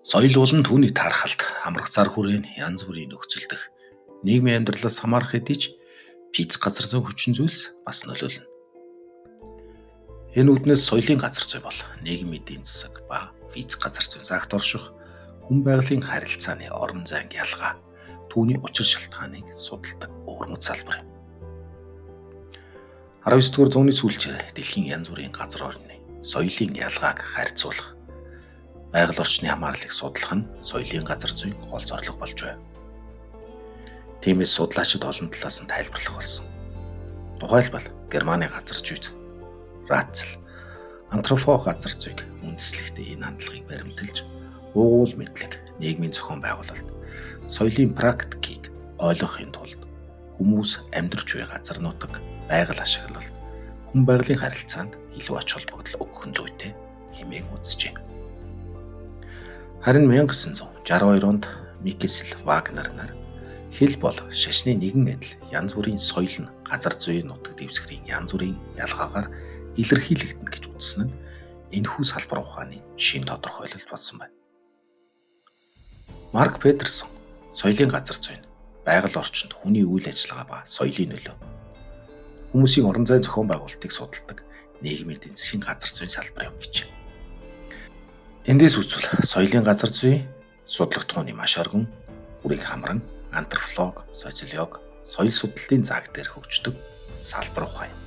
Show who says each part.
Speaker 1: Соёл болон түүний таархалт, амрах зар хүрээ нь янз бүрийн нөхцөл дэх нийгмийн амьдралаас хамаарах хэдий ч физик газар зүйн хүчин зүйлс бас нөлөөлнө. Энэ үүднээс соёлын газар зүй бол нийгмийн эдийн засаг ба физик газар зүйн цагт орших хүн байгалийн харилцааны орон зайн ялгаа, түүний учир шалтгааныг судалдаг өвөрмөц салбар юм. 19 дугаар зууны сүүлчээр дэлхийн янз бүрийн газар орны соёлын ялгааг харьцуулах, байгаль орчны хамаарлыг судлах нь соёлын газар зүйн гол зорилго болж байв. Тиймээс судлаачид олон талаас нь тайлбарлах болсон. Тухайлбал Германы газар зүйд Ратцел антропо газар зүйг үндэслэхдээ энэ хандлагыг баримталж, уугуул мэдлэг, нийгмийн зохион байгуулалт, соёлын практикийг ойлгохын тулд хүмүүс амьдарч буй газар нутаг, байгаль ашиглалт, хүн байгалийн харилцаанд илүү ач холбогдол өгөх нь зүйтэй хэмээн үзжээ. Харин 1962 онд Микесел Вагнер нар хэл бол шашны нэгэн адил янз бүрийн соёл нь газар зүйн нутаг дэвсгэрийн янз бүрийн ялгаагаар илэрхийлэгдэнэ гэж үзсэн нь энэхүү салбар ухааны шин тодорхойлолт болсон байна. Марк Петерсон соёлын газар зүй нь байгаль орчинд хүний үйл ажиллагаа ба соёлын нөлөө, хүмүүсийн орон зайн зохион байгуулалтыг судалдаг нийгмийн эдийн засгийн газар зүйн салбар юм гэж. Эндээс үзвэл соёлын газар зүйн судлагдахууны маш өргөн хүрийг хамран антрополог, социолог, соёл судлалын цаг дээр хөгждөг салбар ухаан юм.